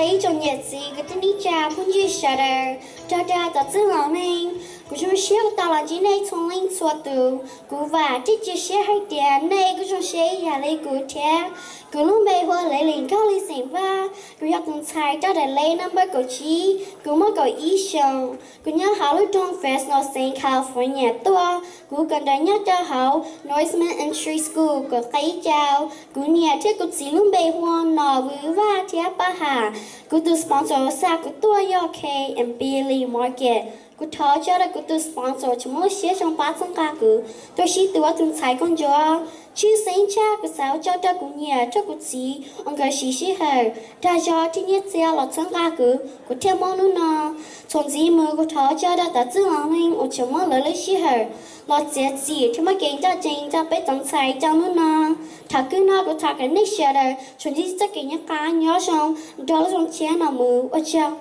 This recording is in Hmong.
Ib tsoom niam txiv kwv tij neej tsa phooj ywg sawv daws, nrog rau tom txwj laus neej, kuv zoo siab kuv tau los ntsib nej txhua leej txhua tus. Kuv vam thiab cia siab hais tias nej kuj zoo siab ib yam li kuv thiab. Kuv lub npe hu ua Lelin Nkauj Lis xeem Vaj, kuv yog tus ntxhais rau daim lej number kaum tsib, kuv muaj kaum ib xyoos. Kuv nyob hauv lub nroog Fresno xeev California tuaj. Kuv kawm ntawv nyob rau hauv Norseman Elementary School kaum qib caug. Kuv niam thiab kuv txiv lub npe hu ua Nom Vwj Vaj thiab Paj Ham. Kuv tus sponsor xa kuv tuaj yog K and B Flea Market. Kuv thov ua tsaug rau kuv tus sponsor tseem muaj lub siab zoo pab txhawb nqa kuv tuaj sib tw ua tus ntxhais khaub ncaws. Tshwj xeeb tshaj kuv xav ua tsaug rau kuv niam thiab kuv txiv uas nkawd siv sij hawm dag zog thiab nyiaj txiag los txhawb nqa kuv, kuv thiaj muaj hnub no. Txuas ntxiv mus kuv thov ua tsaug rau tom txwj laus neej uas tseem muab lawv lub sij hawm los txiav txim thiab muaj kev ncaj ncees rau peb tus ntxhais rau hnub no. Thaum kawg no kuv thov kom nej sawv daws tsuas ntsib txoj kev nyob qab nyob zoo nrog lub xyoo tshiab no mus. Ua tsaug.